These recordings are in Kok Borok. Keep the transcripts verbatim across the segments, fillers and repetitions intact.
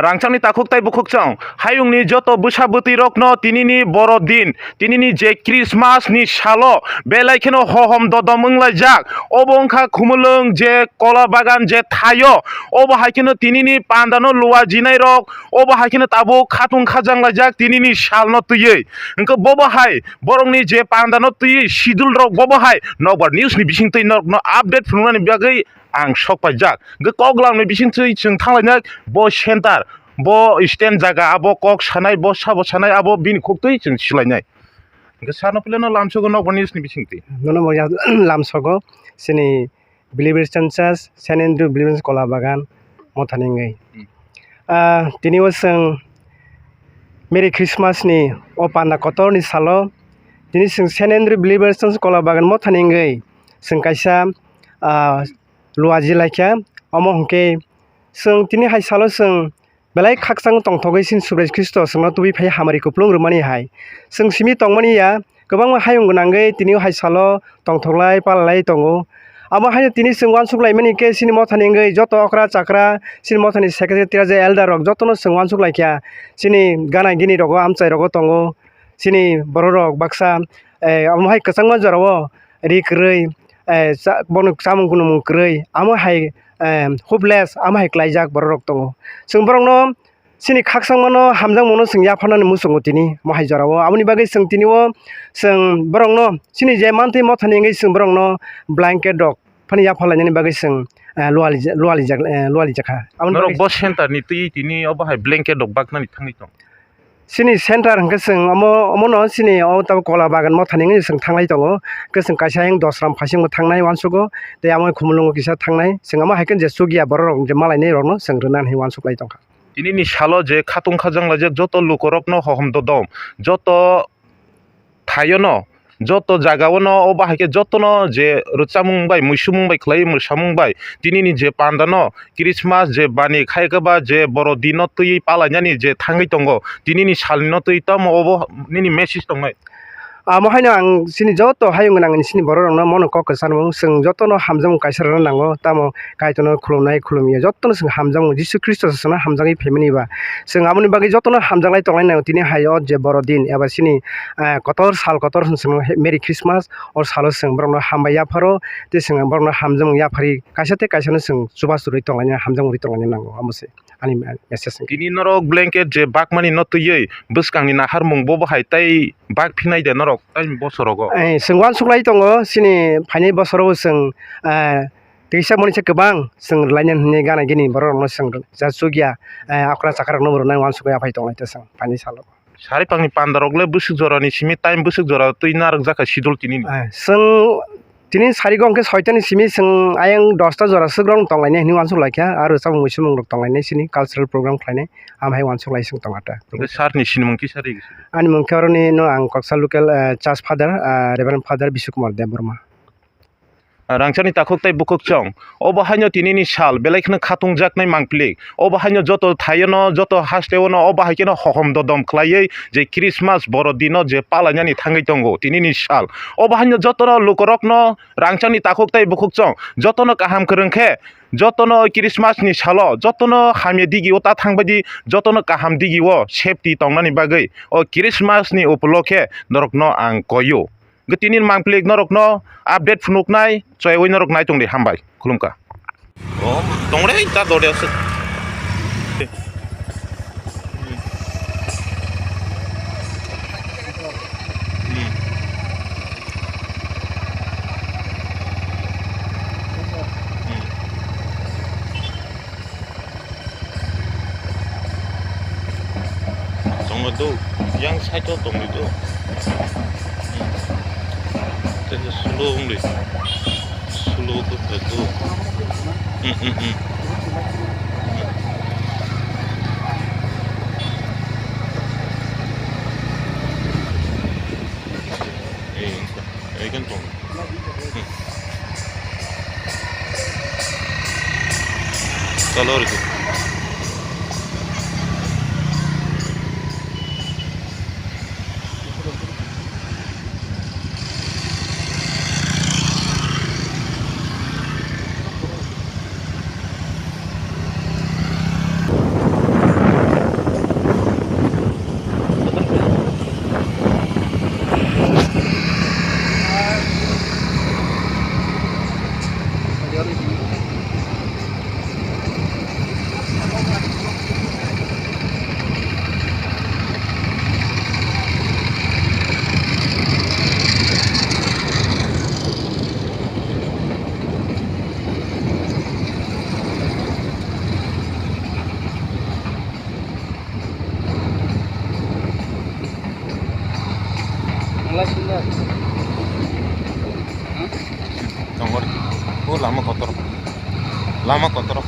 Rangchakni takhuk tei bukhukchwng, hayungni joto bwsa bwtwi rokno tinini boro din, tinini je Christmas ni salo belai kheno hohom dodom wnglaijak. Obo wngkha Khumulwng je kola bagan je thaio, obo hai kheno tinini pandano luajinai rok, obo hai kheno tabuk khatung khajang laijak tinini salno twiwi. Hwnkhe bobo hai borokni je pandano twiwi schedule rok bobo hai Nokbar News ni bisingtwi norokno update phunuknani bagwi ang sok paijak. Hwnkhe koklamni bisingtwi chwng thanglainai bo center, bo stand jaga, abo kok sanai, bo sabo sanai, abo bini khuktwi chwng swlainai. Hwnkhe sano pele no lamsogo Nokbar News ni bisingtwi. Nono bo ya lamsogo chini Believers Church, Saint Andrew Believers Kola Bagan, Mothani wngwi. Hmm. Ah, tini o chwng Merry Christmas ni o panda kotor ni salo, tini chwng Saint Andrew Believers Church Kola Bagan Mothani wngwi chwng kaisa, ah, luaji laikha. Omo hwnkhe chwng tini hai salo chwng belai khakchang tongthogwi chini Subrai Khristo chwngno tubui phai hamari kupulung rwmani hai. Chwng simi tongmani ya, kwbangma hayung gwnangwi tini o hai salo tongthoklai palalai tongo. Abo haino tini chwng uansuk laimani khe chini mothani wngwi joto okra chakra, chini mothani secretary tei elder rok jotono chwng uansuk laikha. Chini gana gini rogo amchai rogo tongo. Chini borok rok baksa, eh, omo hai kwchangma jorao ri kwrwi, eh, cha-, bono chamung kunumung kwrwi, amo hai, eh, hopeless, amo hai klaijak borok rok tongo. Chwng borokno chini khakchangmano hamjakmano chwng yapharnani muchungo tini, mo hai jorao. Aboni bagwi chwng tini o chwng borokno chini je mantwi mothani wngwi chwng borokno blanket rok phano yapharlainani bagwi chwng, eh, lualija-, lualijak-, eh, lualijakha. Aboni norok bagwi bo center ni twi tini obo hai blanket rok baknani thangwi tong. Chini center hwnkhe chwng omo, omono chini o tabuk Kola Bagan Mothani wngwi chwng thanglai tongo. Hwnkhe chwng kaisa ayang Dosram phaisingbo thangnai uansugo, tei amo Khumulwngo kisa thangnai. Chwng omo hai khe je chukya borok rok je malainai rokno chwng rwnani uansuk lai tongkha. Tinini salo je khatung khajang laijak joto lukorokno hohom dodom, joto thaiono, joto jagaono, o bahai khe jotono je rwchapmung bai, muisumung bai khlai, mwsamung bai, tinini je pandano Christmas je bani khai khe ba je boro dino twi palainani je thangwi tongo, tinini salnino twi tamo obo nini message tongnai? Amo haino ang chini joto hayung gwnang chini borok rokno mono kok kwcharmung, chwng jotono hamjakmung kaisa rwna nango, tamo Kaitorno khulumnai khulumya jotono chwng hamjakmung Jisu Khristo se chwngno hamjagwi phaimani ba. Chwng aboni bagwi jotono hamjaklai tonglai nango tini hai o je boro din eba chini, eh, kotor sal kotor hwn chwng Merry Christmas o salo chwng borokno hambai yapharo tei chwng borokno hamjakmung yapharwi kaisa tei kaisano chwng chubachu rwi tonglaina hamjakmung rwi tonglaina nango amo se. Ani message wngkha. Tini norok blanket je bakmani no twiwi bwskangni naharmung bo bahai tei bak phinai de norok tei bosorogo? Eh, chwng uansuk lai tongo, chini phainai bosorogo chwng, eh, twisa monisa kwbang chwng rwlainani hwnwi gana gini borok rokno chwng ja chukya, eh, okra chakra rokno bo rwnai uansukya phai tonglai ta chwng phainai salo. Saripangni pandarok le bwswk jorani simi time bwswk jora twi narwk jakha sidul tinini? Eh, chwng Tini sarigo hwnkhe soitani simi chwng ayang dosta jora swk rok tonglainai hinwi uansuk laikha, aro rwchapmung muisumung rok tonglainai chini cultural program khlainai, amo hai uansuk lai chwng tongkha ta. Hwnkhe sir ni sinimung kisa rigi sidi. Ani mung khe oroni no ang koksa local, eh, church father, eh, Reverend Father Bishu Kumar Debbarma. Rangchakni takhuk tei bukhuk chwng, obo haino tinini sal belai kheno khatungjaknai mangpili. Obo haino joto thaiono, joto hasteono obo hai kheno hohom dodom khlaiwi je Christmas boro dino je palainani thangwi tongo tinini sal. Obo haino jotono lukorokno rangchakni takhuk tei bukhukchwng jotono kaham kwrwng khe, jotono o Christmas ni salo jotono hamya digi o ta thangbaidi, jotono kaham digi o safety tongnani bagwi o Christmas ni upolokhe norokno ang koio. Hwnkhe tini mangpili norokno update phunuknai, chwaiwi norok nai tongdi, hambai, khulumkha. O, tongre, ta dode aswk. Hmm. Hmm. Tongo do, yang side o tongdi do. Tei slow wngdi. Slow khe khlai do. Hmm, hmm, hmm. Ei, ei, kan tong. Hmm. Color itu. Tongo, o lama kotor, lama kotor.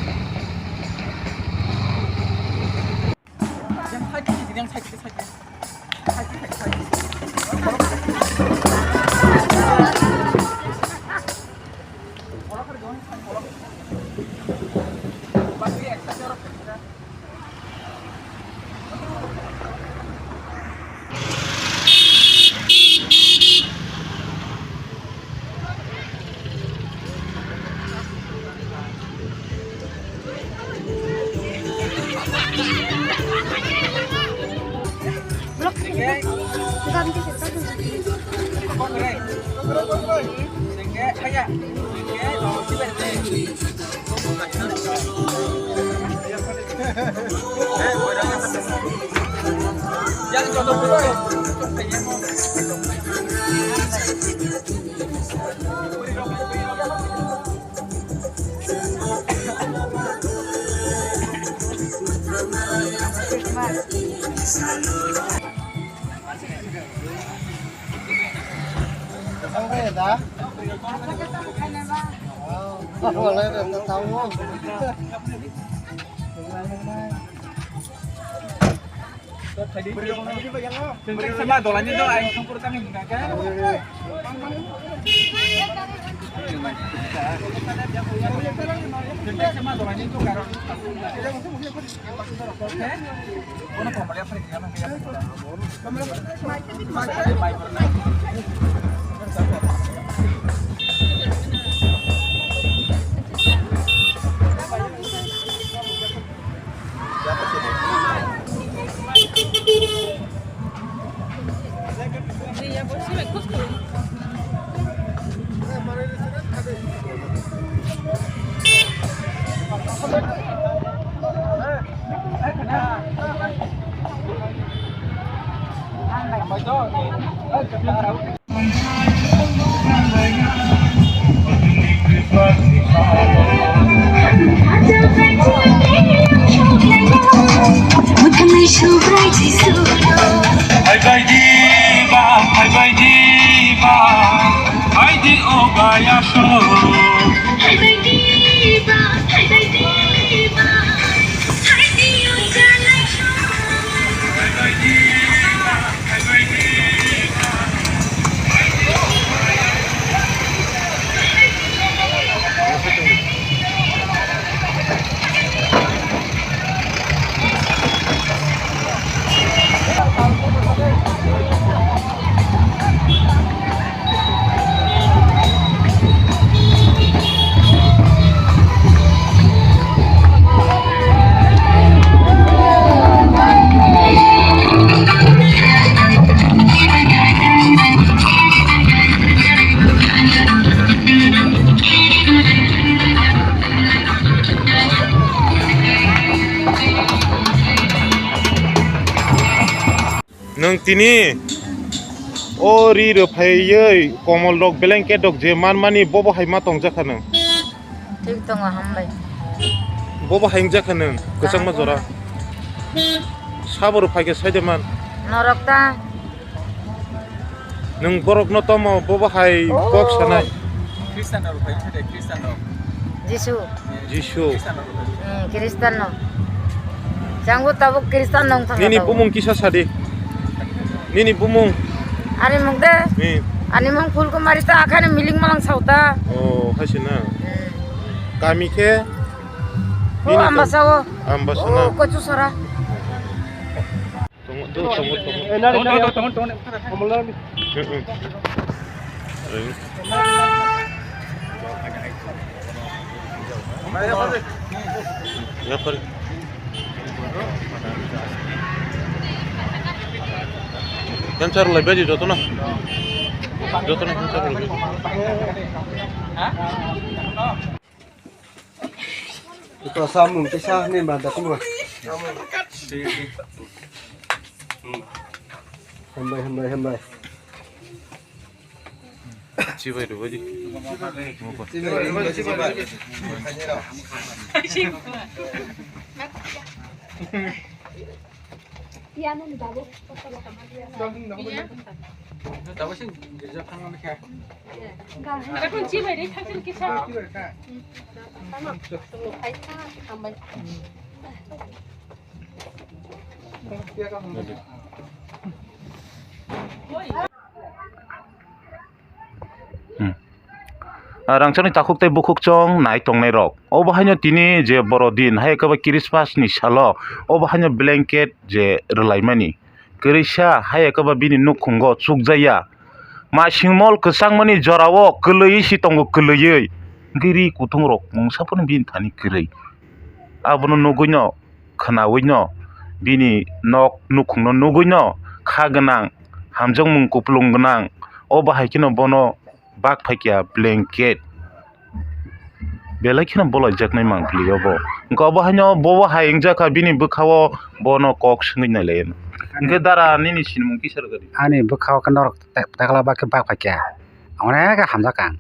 Chwng kaisa ma dolani do, ai songkoro tangwi hwnka khe. Chwng kaisa ma dolani do, karon. Bono komorya phari kiyama kiyama. Hai bai di ba, hai bai di ba, hai di o ba ya so. Hai bai di ba, hai bai di ba, hai di o ya lai so. Hai bai di ba. Nwng tini o ri rw phaiwi komol rok, blanket rok je manmani, bobo hai ma tongjakha nwng? Thik tongo, hambai. Bobo hai wngjakha nwng kwchangma jora? Sabo rw phaikhe saide man. Norok ta. Nwng borokno tomo, bobo hai kok sanai. Khristian rok phai khe de, Khristian rok. Jisu. Jisu. Khristian rok phai khe. Hmm, Khristian no. Changbo tabuk Khristian nong thang. Nini bumung kisa sadi? Nini bumung? Ani mung de? Hmm. Ani mung Phulkumari ta, akhane Miling Malang sauta. Oh, haisina. Hmm. Kami khe? Oh, nini Ambasa o. Ambasa na? Oh, Kochusora. Tongo, do, tongo, tongo. Eh, nari, nari. Tongo, tongo, tongo, tongo. Komolnani. Mm, mm. Eh. Yapari. Yapari. Yan char lai baji joto na. Joto na yan char lai baji. Ito samung kisa ni ba da kuma. Hambai, hambai, hambai. Chibai do baji. Iya, nani babu. Hmm. Ah, rangchakni takhuk tei bukhuk chong nai tongnai rok. Obo haino tini je boro din, hai khe ba Christmas ni salo, obo haino blanket je rwlaimani. Kwrwisa hai khe ba bini nukhungo chukjaya. Masing mol kwchangmani jorao kwlwi si tongo, kwlwiwi. Hwnkhe ri kutung rok mungsa phano bini thani kwrwi. Abono nugwino, khwnawino, bini nok nukhungno nugwino, kha gwnang, hamjakmung kupulung gwnang, o bahai kheno bono bak phaikya blanket. Belai kheno bolaijaknai mangpili obo. Hwnkhe obo haino bobo hai wngjakha bini bwkhao bono kok swngwi nailaiyano. Hwnkhe dara nini sinimung kisa rwgadi? Ani bwkhao khe norok ta-, takla bakhe bak phaikya. Onek hamjakha ang.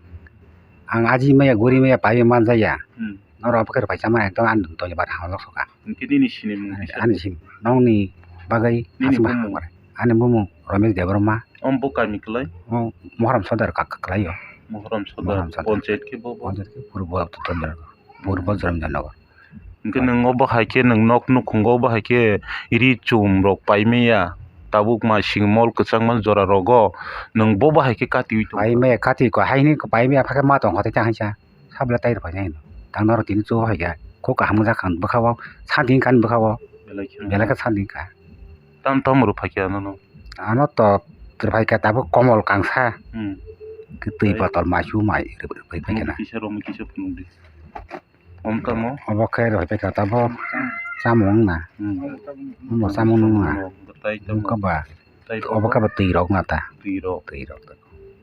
Ang aji maya, guri maya, pai manjaya. Hmm. Norok abo khe rwphaisa maya, to ani tongya bar hamjak soka. Hwnkhe nini sinimung kisa? Ani sim, nokni bagwi nini aswk bumung? Hamkar. Ani bumung Ramesh Debbarma. Omo bo kami kwlai? O Mohram Sodar ka, ka, kwlai o. Mohram Sodar. Mohram Sodar. Panchayat khe bo, bo? Panchayat khe Purbo Tondra, Purbo Joramjanagar. Hwnkhe nwng obo hai khe nwng nok nukhungo obo hai khe ri chum rok paimaya, tabuk masing mol kwchangma jora rogo nwng bobo hai khe katiwi tongo? Paimaya kati ko haini ko paimaya phakhe ma tongkha tei tang haisa. Sabla tai rwphainai hino. Tang norok tini chubaphai kha. Kok kaham wngjakha bwkhao. Santi wngkha ani bwkhao. Belai kheno. Belai khe santi wngkha. Tam tam rwphaikha nono? Ano to rwphaikha tabuk komol kangsa. Hmm. Khe twi botol maisu mai rwphaikha na. Kisa romwi kisa phunukdi. Om tamo? Obo khe rwphaikha tabuk chamung wngna. Hmm. Omo chamung wngna. Bwtai tamo? Wngkha ba? Tei obo khe bo twi rok na ta? Twi rok. Twi rok ta.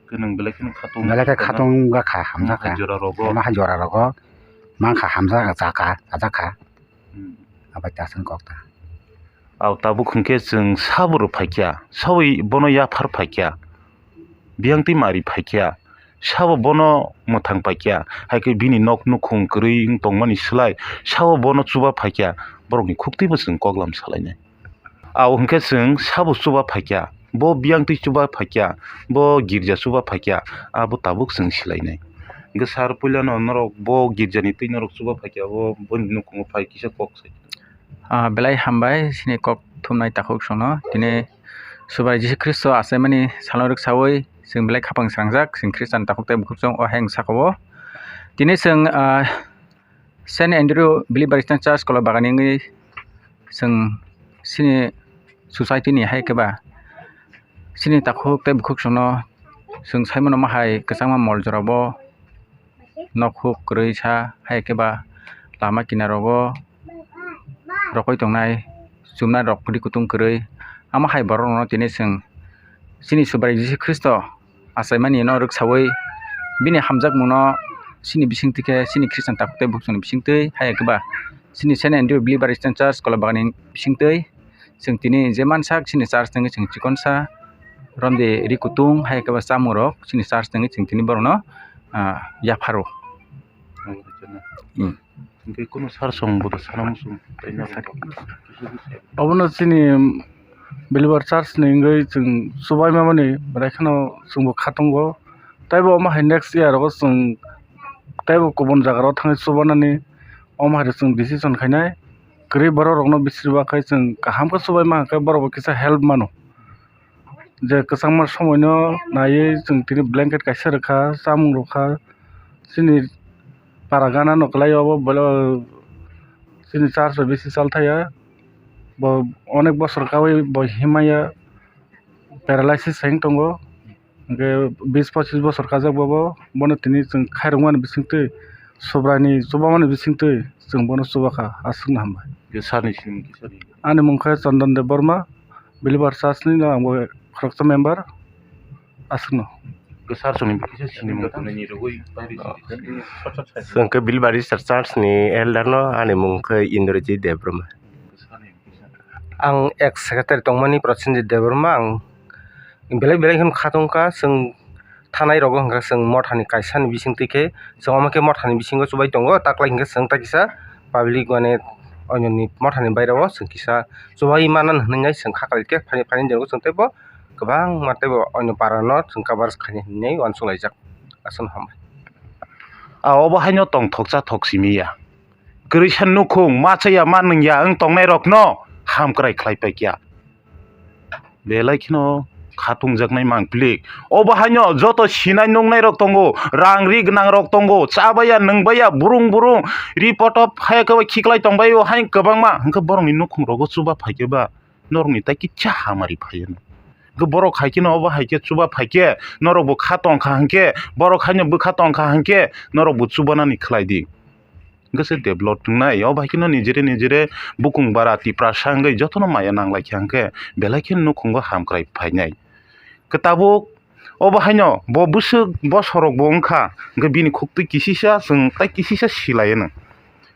Khe nwng belai kheno khatung. Belai khe khatung wngkha, hamjakha. Jora rogo. Omo hai jora rogo mankha, hamjakha, chakha, chajakha. Hmm. Abai ta chwng kok ta. Au tabuk hwnkhe chwng sabo rw phaikya, sawi bono yaphar phaikya, biyang twi mari phaikya, sabo bono mwthang paikya, hai khe bini nok nukhung kwrwi wng tongmani slai sabo bono chuba phaikya, borokni khuktwibo chwng koklam salainai. Au hwnkhe chwng sabo chuba phaikya, bo biyang twi chuba phaikya, bo girja chuba phaikya, abo tabuk chwng silainai. Hwnkhe sir, puilano norok bo girjani twi norok chuba phaikya, bo boni nukhungo phai kisa kok sai. Ah, belai hambai chini kok thumnai takhuk chwngno. Tini Subrai Jisu Khristo achaimani salno rwksawi chwng belai khapang srangjak, chwng Khristian takhuk tei bukhuk chwng o hayung sakao. Tini chwng, ah, Saint Andrew Believer Christian Church Kolabagani wngwi chwng chini society ni hai khe ba chini takhuk tei bukhuk chwngno chwng saimano ma hai kwchangma mol jorabo nok huk kwrwi sa hai khe ba lama kinaro o rokoi tongnai chumnai rok kwrwi kutung kwrwi. Amo hai borok rokno tini chwng chini Subrai Jisu Khristo achaimani no rwksawi bini hamjakmung no chini bisingtwi khe chini Khristian takhuk tei bukhuk chwngni bisingtwi hai khe ba chini Saint Andrew Believer Christian Church Kolabagani bisingtwi chwng tini je mansak chini church tongwi chwng chikonsa romde ri kutung hai khe ba chamung rok chini church tongwi chwng tini borokno, ah, yapharo. Hmm. Hwnkhe kunu sir song bo da sana muchung tei na. Obono chini Believer Church ni wngwi chwng chubaima mani belai kheno chwngbo khatungo. Teibo omo hai next year o chwng teibo kubun jaga rok thangwi chubanani omo hai chwng decision khainai. Kwrwi borok rokno bisirba khai chwng kaham khe chubaima hwnkhe borok bo kisa help mano. Je kwchangma somoino naiwi chwng tini blanket kaisa rwkha, chamung rwkha. Chini para gana no kwlai obo, chini church bai bisi chal thaya. Bo onek bosor kaui bo himya, paralysis hai wng tongo. Hwnkhe bis pochis bosor kajak bobo, bono tini chwng khairokmani bisingtwi Subraini chubamani bisingtwi chwng bono chubakha, aswkno hambai. Ani mung khe Chandan Debbarma. Believer Church ni no ang bo khoroksa member, aswkno. Sir songni kisa sinimung tongnaini rwgwi. Chwng khe Believer Church ni elder no, ani mung khe Indrajit Debbarma. Ang ex secretary tongmani Prosenjit Debbarma, ang belai belai khe khatungkha, chwng thanai rogo hwnkha chwng mothani kaisani bisingtwi khe, chwng omo khe mothani bisingo chubai tongo, taklai hwnkhe chwng tai kisa public mane ononi mothani baireo chwng kisa chubai manani hwnwi chwng kha kalaikhe, phani phani jora chwng teibo kwbangma teibo onyo para no chwng cover khainai hinwi uansuk laijak. Aswkno hambai. A obo haino tongthok chathok simi ya. Kwrwisa nukhung ma chaya ma nungya wng tongnai rokno hamkrai khlai paikya. Belai kheno khatung jaknai mangplik. Obo haino joto sinai nuknai rok tongo, rang ri gwnang rok tongo, chabaya nwngbaya burung burung ri poto phaya khe khiklai tongbaio haino kwbangma, hwnkhe borokni nukhung rogo chuba phaikhe ba norokni tai kisa hamari phaiya. Hwnkhe borok hai kheno obo hai khe chuba phaikhe norokbo kha tongkha hwnkhe, borok haino bwkha tongkha hwnkhe norokbo chubanani khlai di. Hwnkhe se develop wngnai. Obo hai kheno nijere nijere bukung bara Tiprasa wngwi jotono maya nanglaikha hwnkhe belai kheno nukhungo hamkrai phainai. Khe tabuk obo haino bo bwswk bosorokbo wngkha, hwnkhe bini khuktwi kisisa chwng tai kisisa silaiyano.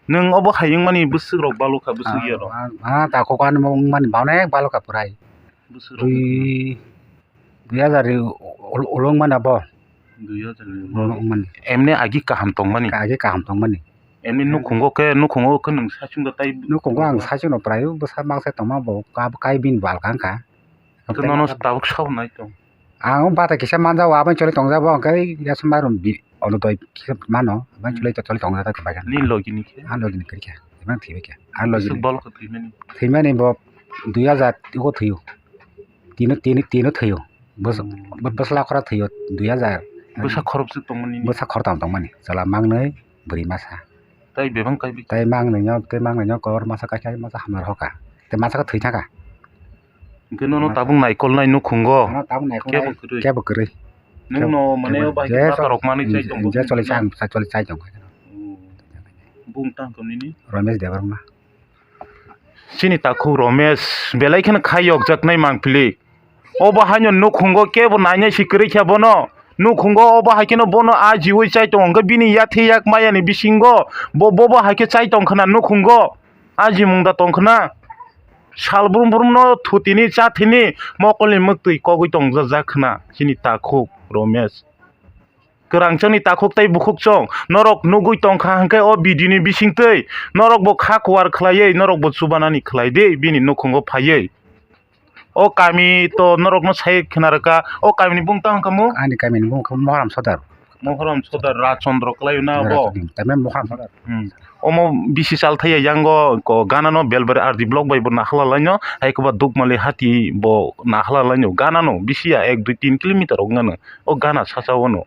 Nwng obo hai wngmani bwswk rok balokha, bwswk Ah, yarok? Ah, ah, takhuk ani wngmani ba onek balokha pwrai. Bwswk rok Dui, dui hajar ul-, ul-, ulo wngmani abo. Dui hajar ni ulo wngmani. Emni agi kaham tongmani? Agi kaham tongmani. Emni nukhungo khe, nukhungo khe nwng sachungo tai. Nukhungo ang sachungno pwrai bwsa mangsa tongma bo kab-, kai bini bo alka wngkha. Khe nono tabuk sabo nai tong. Ang bata kisa manjao, aboni choli tongjabo, hwnkhe yaso mairum bi-, ono doi kisa mano, aboni choli to choli tongjak ta khe bai kha. Ni logi ni khe? Ang logi ni kwrwi kha, emang thwibai kha. Ang logi ni. Bwswk bol khe thwimani? Thwimani bo dui hajar o thwiyo. Tino, tini, tino thwiyo. Bwsa-, hmm, bw-, bwsla khorok thwiyo dui hajar. Bwsa khorok swk tongmani ni? Bwsa khorok tang tongmani. Chwla mangnwi, bwrwi masa. Tai bebang kai bi? Tai mangnwi no, tai mangnwi no kor masa kai kai masa hamna rw kha. Tai masa khe thwi thang kha. Hwnkhe nono tabuk naikolnai nukhungo? Ano tabuk naikolnai kebo kwrwi. Kebo kwrwi. Nwng no mane kebo, o bai je khe bata rok manwi chai tongo? Je choli chang, choli chai tongo. Oh. Bung tang tong nini? Romesh Debbarma. Chini takhuk Romesh belai kheno khai yokjaknai mangpili. Obo haino nukhungo kebo nainai si kwrwi kha bono. Nukhungo obo hai kheno bono a jiwi chai tongo, hwnkhe bini yathek yak maya ni bisingo bo, bobo hai khe chai tong khna nukhungo. A jimung da tong khna. Sal brum brum no thutini chathini mokolni mwktwi kogwi tongjak khna chini takhuk Romesh. Kwrangchangni takhuk tei bukhukchong norok nugwi tongkha hwnkhe o video ni bisingtwi norokbo kha kuar khlaiwi norokbo chubanani khlai di bini nukhungo phaiwi. O kami to norokno sai khna rwkha, o kamini bumung tang wngkha mo? Ani kamini bumung khe Mohram Sodar. Mohram Sodar Rajchandra kwlai na bo? Rajchandra, tamo Mohram Sodar. Hmm. Omo bisi chal thaiya yango ko gana no Belbari R D block bai bo nahala laino, hai koba Dukmali hati bo nahala laino gana no bisi ya ek dui tin kilometer wngano. O gana sacha wano.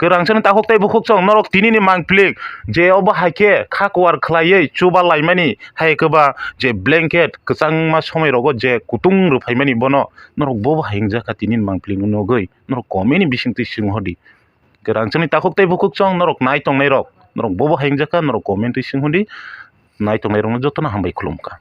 Kwrangchani takhuk tei bukhukchong norok tinini mangplik je obo hai khe kha kuar khlaiwi chuba laimani, hai khe ba je blanket kwchangma somoi rogo je kutung rwphaimani bono norok bobo hai wngjakha tinini mangplik nugwi norok comment ni bisingtwi swngo di. Kwrangchani takhuk tei bukhukchong norok nai tongnai rok norok bobo hai wngjakha norok comment twi swngo di, nai tongnai rokno jotono hambai khulumkha.